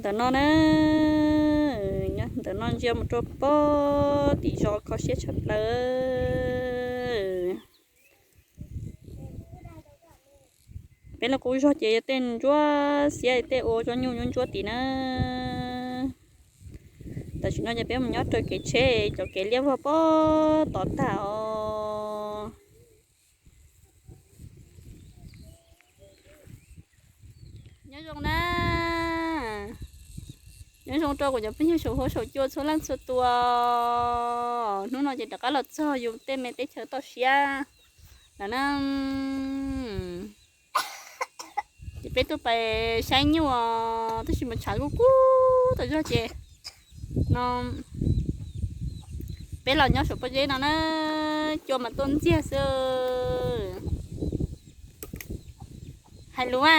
Ntawm no na, nyob ntawm no ntsia mus rau pem tim zos kho siab tshaj plaws. Peb lub qub zos ces yog tej ntsuab xiab tej ua zoj nyuj ntsuab ntsuab tid na. Tam sim no ces peb mus nyob raws kev tsheb cov kev liab vog pem tod tag os. Nyob zoo na, nyob zoo rau kuv cov phooj ywg saum huab saum cua txhua leej txhua tus. Hnub no ces rov qab los txog yus tej me teb chaws toj siab lawm na. Ces peb tuaj pais saib nyuj os, tab sis mas tshav kub kub tas zog ces no peb los nyob saum pob zeb no na, cua mas tuaj ntxiag xwb. Hais lus a,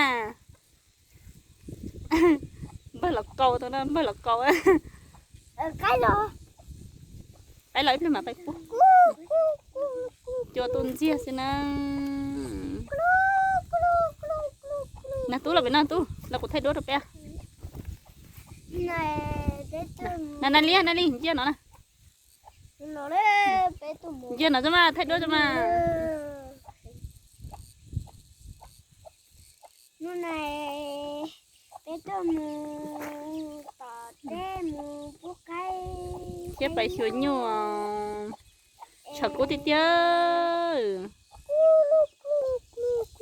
npawg los kaus tau na, npawg los kaus. Qaib los ib pliag mam pais pub. Cua tuaj ntxiag xwb na. Nag tub los pem no tub, los kuv thaij duab rau peb. Na na li na li, nciaj no na. Nciaj no tso mas, thaij duab tso mas. Hnub no peb tuaj mus tom teb mus pub qaib thiab pais xyuas nyuj, tshav kub tiag tiag.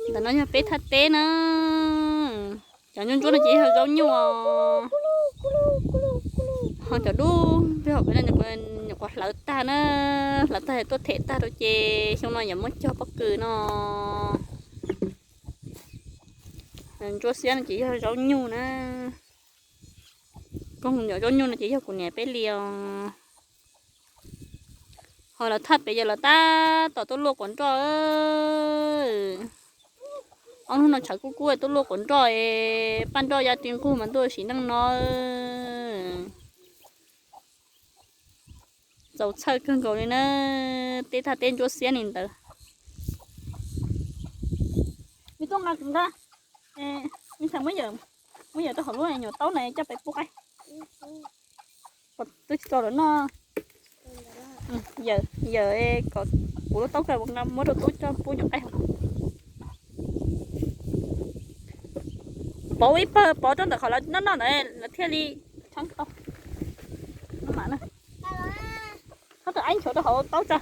Ntawm no yog peb thaj teb na. Cov nyuj ntsuab no ces yog zaub nyuj os. Ho cov dub peb hauv peb no nyuam qhuav hlawv tag na, hlawv tag tuaj them tag rau ces xyoo no yuav muab cog pob kws no. Ntsuab xiab no ces yog zaub nyuj na. Koog yom, zaub nyuj no ces yog kuv niam peb li os. Ho lawv thaj pem yawg los tab tom tuaj luaj quav nroj. Ob hnub no tshav kub kub tuaj luaj quav nroj es paj nroj ya ti nqug mas ntuj sim neej no. Txaus txhawj kawg nkaus li na, teb thaj teb ntsuab xiab li ntawd. Me tub nqa, nqa, me ntxhais muab yawm, muab yawm rau hauv lub nyuam taub na coj pais pub qaib. Twb tsis tso lawm no. Yawm, yawm kom kuv lub taub ko muab rau tub coj pub nyuam qaib. Pov ib pawg pov rau ntawm qhov lawv noj noj ntawd lawv thiaj li tshab tau. Tso aib nchuav rau hauv taub tso.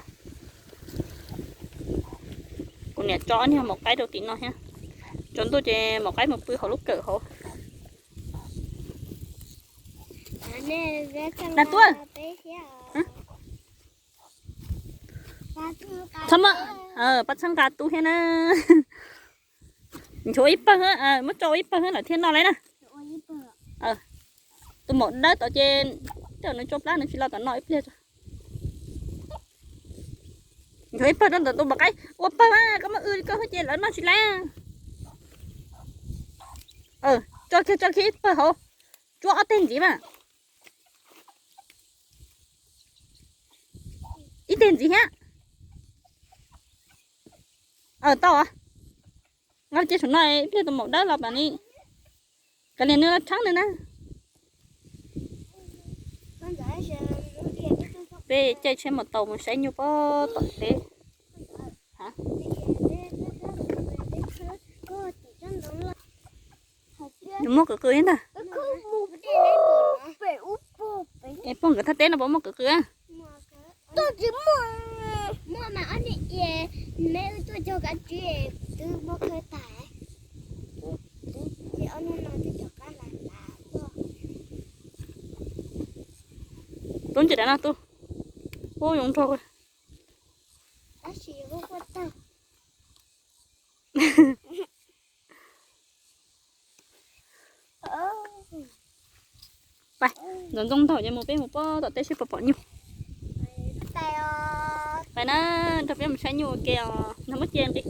Kuv niam tso ob niag maum qaib rau tim no thiab. Tsaus ntuj ces maum qaib mus pw hauv lub kawm hauv. Nas tuaj. Txhob muab, pab txhawb nqa tub thiab na. Nchuav ib pawg, muab tso ua ib pawg lawm thiaj noj lauj na. Tus maum dawb tod ces tej zaum nws tso plab nws tsis los tom no ib pliag tso. Nchuav ib pawg rau ntawm tus maum qaib, ua pawg mas koj muab w li koj thiab ces lawv noj tsis laiv. Tso kiag, tso kiag ib pawg hauv, tsuab ob teg ntxiv mas. Ib teg ntxiv thiab. Tau, nqa cia saum no ib pliag tus maum dawb los mam li, kav liam nws los tshab nws na. Peb caij tsheb maus taus mus saib nyuj pem tom teb. Nws muaj qws qws thiab ntag. Es pog nkawd thaj teb no puas muaj qws qws? Tub ntsia dav no tub. Ub, zoo nraug. Pais, ntxoov ntxoo nthaum ces mus peb mus pem tom teb seb puas pom nyuj. Pais na, nrog peb mus saib nyuj ua ke os, nag muab cia nqi.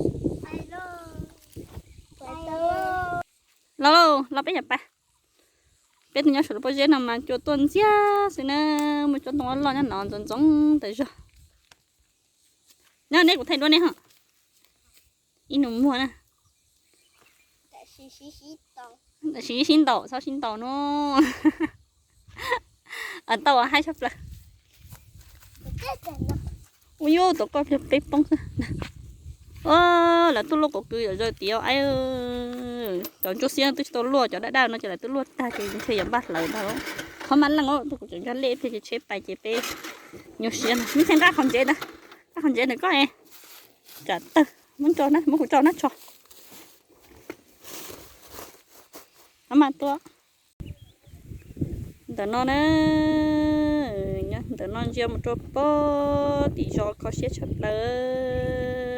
Los, los peb yam pais. Peb tuaj nyob saum lub pob zeb no mas cua tuaj ntxiag xwb na, muaj tsob ntoo loj loj nyob no ntxoov ntxoov tas zog. Nyob neb kuv thaij duab neb ho. Ib nus muag na. Tam sim sib ntaus, txhob sib ntaus no. Tau haib tshaj plaws. Ua yuav tau koj pliag peb poob xwb. Lawv tuaj luaj qhov kws yom, zaws tim aib. Cov ntsuab xiab twb tsis tau luaj, cov daj daj no ces lawv twb luaj tag ces ntshe yuav npaj hlawv ntag. Qhov mas leej os, kuv tseem nrog lej pliag ces tsheb pais ces peb nyuaj siab ntag. Muab txhais nqa qhov ntsev ntawd, nqa qhov ntsev ntawm koj es. Tsam tawg, muab tso na, muab kuv tso na tso. Ab mas tuaj. Ntawm no na, ntawm no ntsia mus rau pem tim zos kho siab tshaj plaws.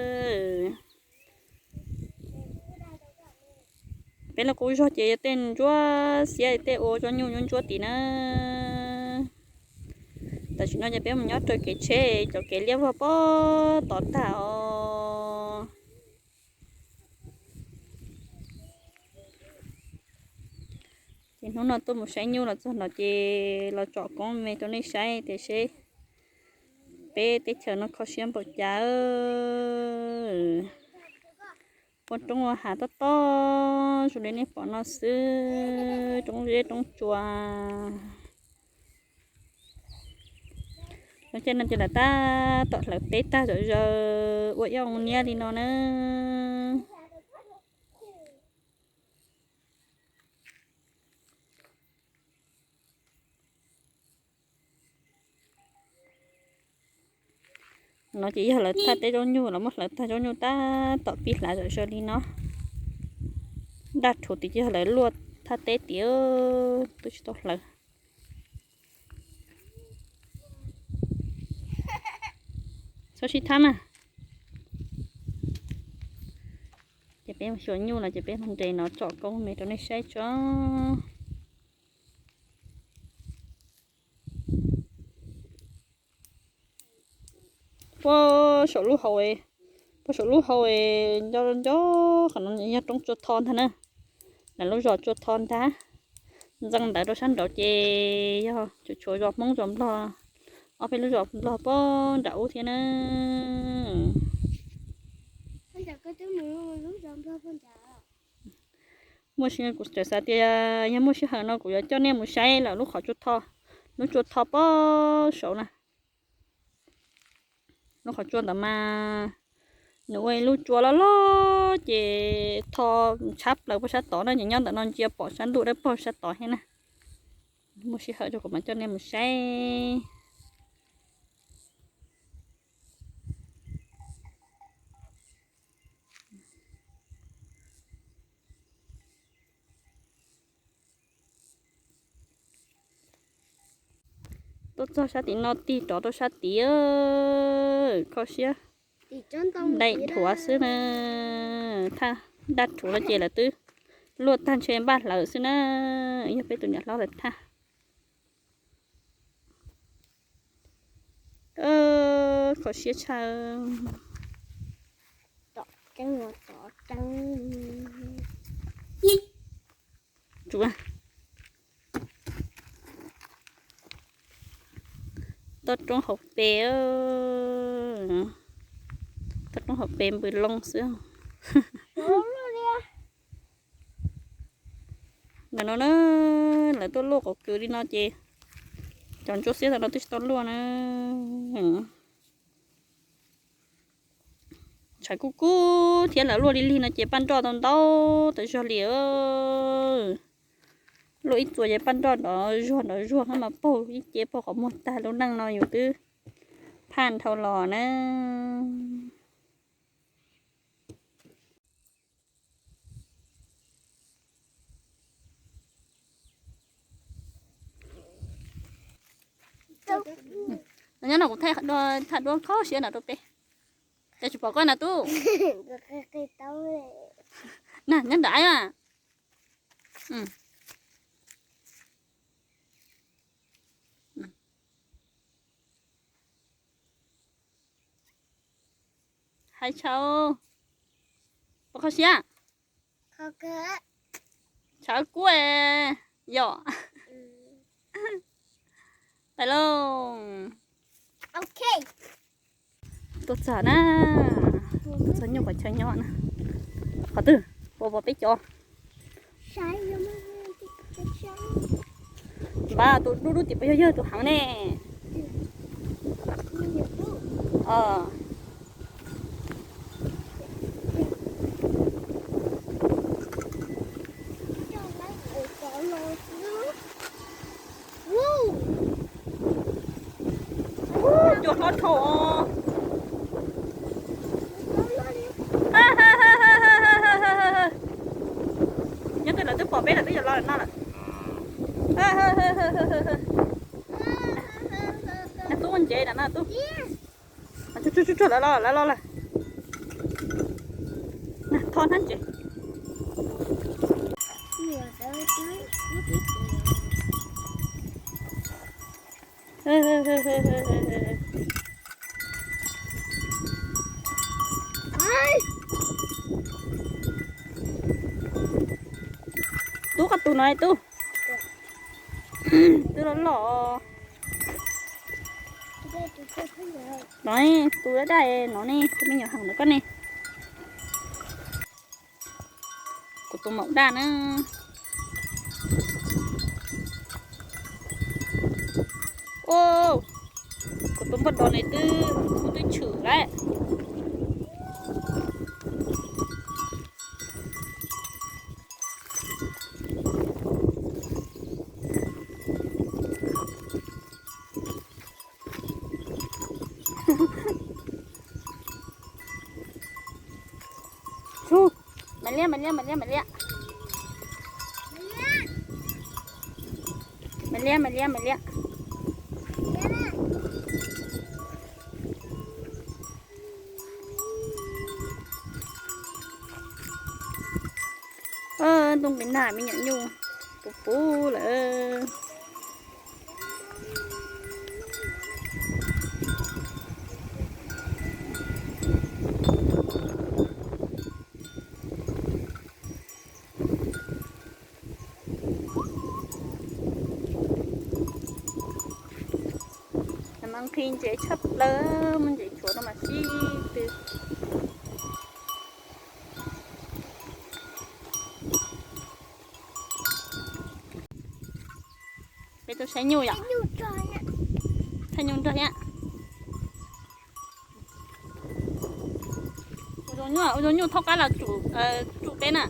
Peb los kuj zog ces yog tej ntsuab xiab tej ua tsob nyuj ntsuab ntsuab tim na. Tam sim no ces peb mus nyob raws kev tsheb, cov kev liab vog pem tod tag os. Ces hnub no tuaj mus saib nyuj los txog no ces los tsom koob me rau nej saib tias seb peb teb chaws no kho siab npaum cas. Ua roob ua hav tob tob zoo li nej pom no xwb, roob zeb roob tsua. Lub caij no ces lawv tab tom hlawv teb tag zom zaws ua ib oo niab li no na. No ces yog lawv thaj teb zaub nyuj los muab hlawv tag zaub nyuj tab tom pib hlav zom zaws li no. Daj rhuv tim ces yog lawv luaj thaj teb tim twb tsis tau hlawv. Txhob sib thab mas. Ces peb mus xyuas nyuj no ces peb mus nres no tsom koob me rau nej saib tso. Puag saum lub hau, puag saum lub hau nco nco qhov no yog roob Tsua Tho ntag na. Lawv lub zos Tsua Tho ntag. Ntxeev ntawd rau sab nraud ces yog tshuav zos Hmoob zos Nplog, ob peb lub zos Nplog puag nram ub thiab na. Muaj si kuv txawm xav tias yog muaj sij hawm no kuv yuav coj nej mus saib lawm lub qhov Tsua Tho, lub Tsua Tho puag saud na. Lub qhov tsua ntawd mas nws ua ib lub tsua loj loj ces tho tshab plaws puag sab tod na, nyob ntawm no ntsia pom sab ntuj dawb paug sab tod thiab na. Muaj sij hawm rau kuv mam coj nej mus saib. Tuaj txog sab tim no tig rov rau sab tid, kho siab dai dhuav xwb na. Thaj daj rhuv no ces lawv twb luaj tag ntshe npaj hlawv xwb na. Yog peb tus niam hlob lawv thaj. Kho siab tshaj. Toj roob hauv pes, toj roob hauv pes npws loo xwb. Ntawm no na, lawv tuaj luaj qhov kws li no ces cov ntsuab xiab ntawm no twb tsis tau luaj na. Tshav kub kub thiab lawv luaj li lig no ces paj nroj tau ntau tas zog li. Luaj ib txuas ces paj nroj nrov zuag nrov zuag, hab mas paug ib ce paug qhov muag tag. Lub neej no yus twb phaj dhau los na. Nyob no kuv thaij duab kho siab no rau peb. Cas tsis pom koj na tub? Na nyob nram aib mas. Hais tshau, pom kho siab. Tshau kub yom. Pais lauj. Tuaj txog na, tuaj txog nyuj qhov chaw nyob na. Qhov twg? Puas pom peb cov? Npab tus dub dub tim puas yog yawg tus heev ne? Cua hlob dhau. Nyob twg lawv twb pom peb lawm, twb yuav los no lawm. Tub ua ntsev na, tub. Tsuag tsuag tsuag, lawv los lawv los lawm. Thov hnab ntses. Tub, koj tus no tub. Twb los los. No tus daj daj no ne, tus me nyuam heev ntawm koj ne. Kuv tus maum daj na. Kuv tus npoj dos ne twb, kuv twb tshwm lawm. Mas liab, mas liab, mas liab, mas liab. Mas liab, mas liab, mas liab. Ntoo nqis nag me nyuam nyuj puv puv lawm. Mas nqhis ntses tshaj plaws, muaj ntses tshuav no mas sib tw. Peb tuaj saib nyuj yom. Thaij nyuj nrog thiab. Ua zoo nyuj, ua zoo nyuj thaub qab los tsum peb na.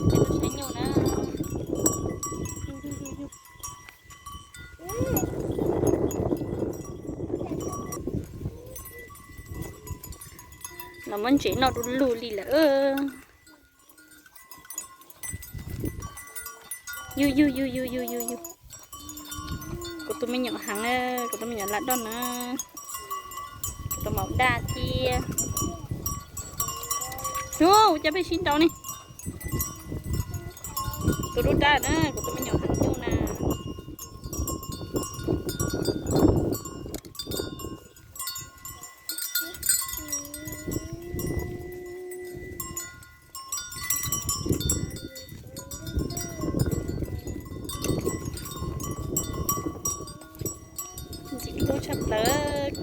Peb tuaj saib nyuj na. Los muab ntses noj du lug li lawm. Yug yug yug yug yug yug yug. Kuv tus me nyuam heev, kuv tus me nyuam lam doj na. Kuv tus maum daj thiab. Ub, ua cas pheej sib nraus ne. Tus dub daj na, kuv tus me nyuam heev nyuj na. Ntxim hlub tshaj plaws.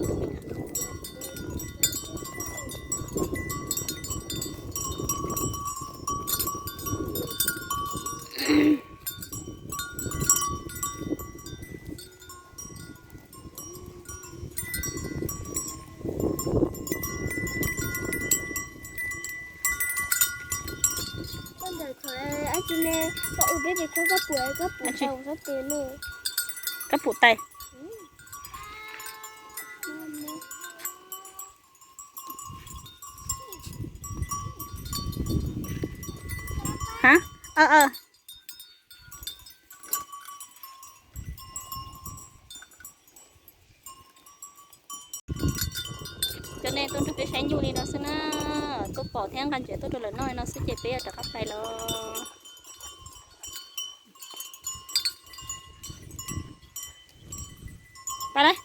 Koj ntawm thaum ab tsi ne, koj ua peb tes khaub koj puam, koj puam tais. Koj puam tais. Hab, cov nej tuaj nrog peb saib nyuj li no xwb na, tuaj pom thiab nqa ntses tuaj rau lawv noj li no xwb ces peb yuav rov qab pais los. Pais lauj,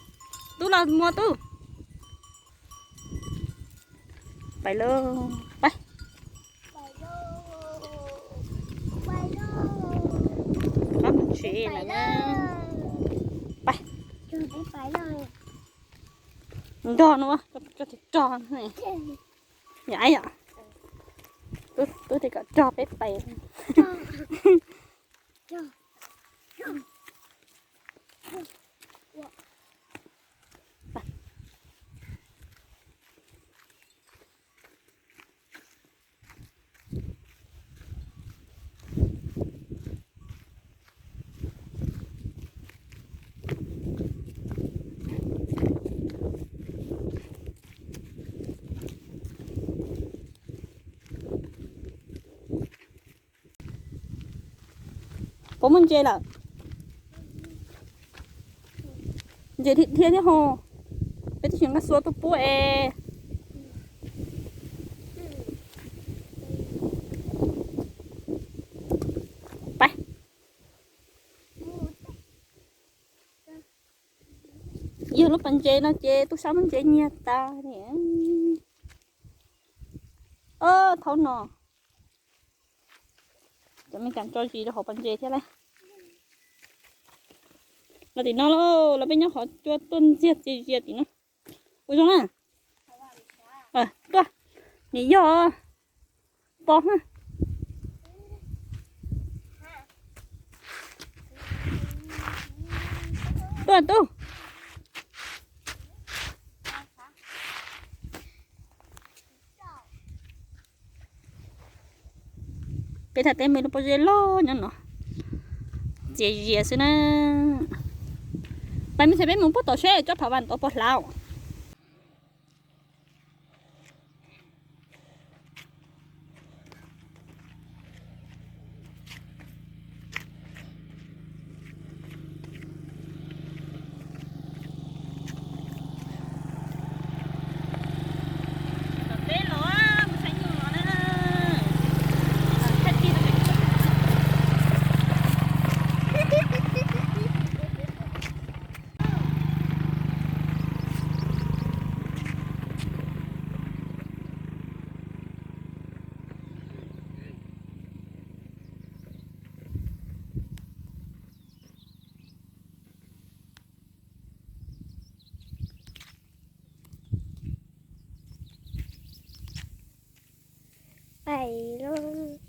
tub los mus tub. Pais lauj, pais. Qab mus tsev lawm na. Pais. Nrog no, rog, yom. Tub tias kom rog peb pais. Puas muaj ntses lawm? Ntses dhia thiab ho. Peb twb tsis nqa xua tuaj pub es. Pais. Yog lub pas ntses no ces tub sab muab ntses nyiag tas. Thaum no cov me kas tso zis rau hauv pas ntses thiab lauj. Los tim no lauj, los peb nyob qhov cua tuaj ntxiag txias zias tim no. Ua zoo na. Tuaj, nim yog pos na. Tuaj tub. Peb thaj teb me lub pob zeb loj nyob no, txias zias xwb na. Pais me ntxhais, peb mus puag tom seb tsob phav vas tod puas hlav. Pais lauj.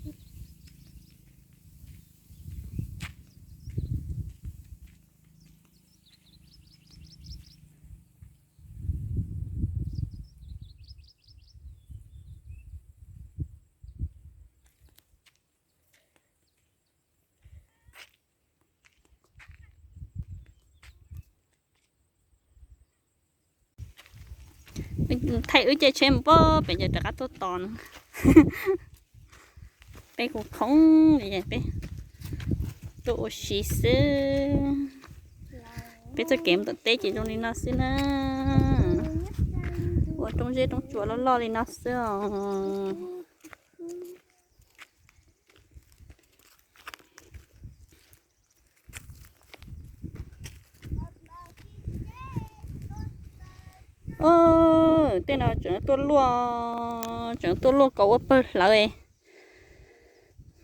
Thaij wb caij tsheb mus pem ces rov qab tuaj tos no. Peb kuj khoom li peb tuaj ua si xwb. Peb txoj kev mus tom teb ces zoo li no xwb na. Ua roob zeb roob tsuas loj loj li no xwb os. Tej no tseem tuaj luaj, tseem tuaj luaj kom ua pawg hlawv,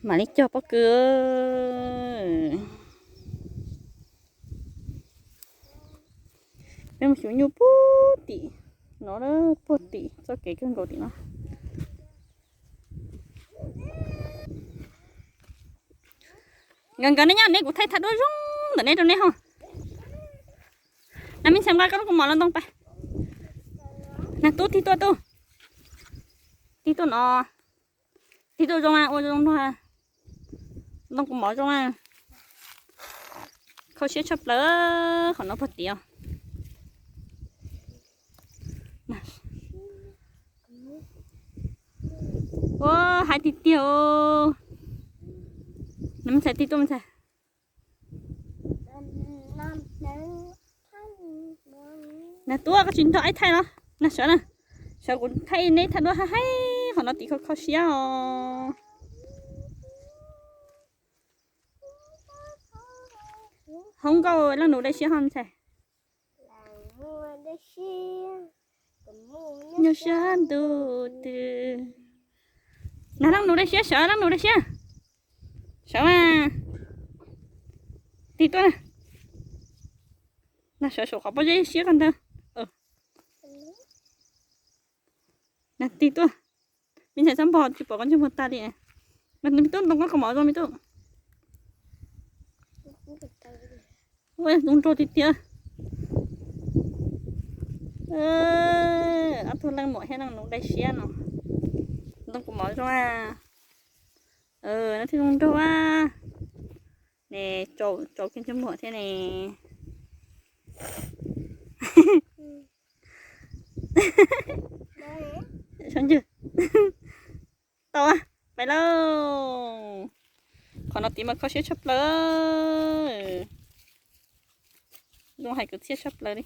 mam li cog pob kws. Peb mus xyuas nyuj puag tim no, puag tim txoj kev kawg nkaus tim no. Nkawd nkawd nej nyob nej, kuv thaij thaij duab zoo ntawm nej rau nej ho. Nag me ntxhais, nqa koj lub kaus mom los ntoo pais. Nag tub, tig tuaj tub. Tig tuaj no. Tig tuaj zoo, ua zoo no. Ntoo kaus mom zoo. Kho siab tshaj plaws qhov no puag tim os. Ua hais tiag tiag. Nag me ntxhais, tig tuaj me ntxhais. Nag tub, koj tsis nrog aib thaij los? Nag sawv na, sawv kuv thaij neb thaij duab haib haib qhov no tim kho kho siab os. Hoob nkauj, leej nus dej siab ho ntxhais. Nyuaj sab ntuj twg. Nag leej nus dej siab, sawv leej nus dej siab. Sawv mas. Tig tuaj na. Nag sawv saum qhov pob zeb siab kawg ntawd. Nag tig tuaj. Me ntxhais txhob npog, tsis pom koj ntsej muag tag li. Me tub, ntoo koj kaus mom zoo me tub. Ua zoo nraug tiag tiag. Ob tug leej muam thiab leej nus dai siab no. Ntoo kaus mom zoo a. No thiaj zoo nraug a. Ne, tsaus kiag ntsej muag thiab ne. Sab ncwg. Tau, pais lauj. Qhov no tiv mas kho siab tshaj plaws. Zoo hais kwv txhiaj tshaj plaws li.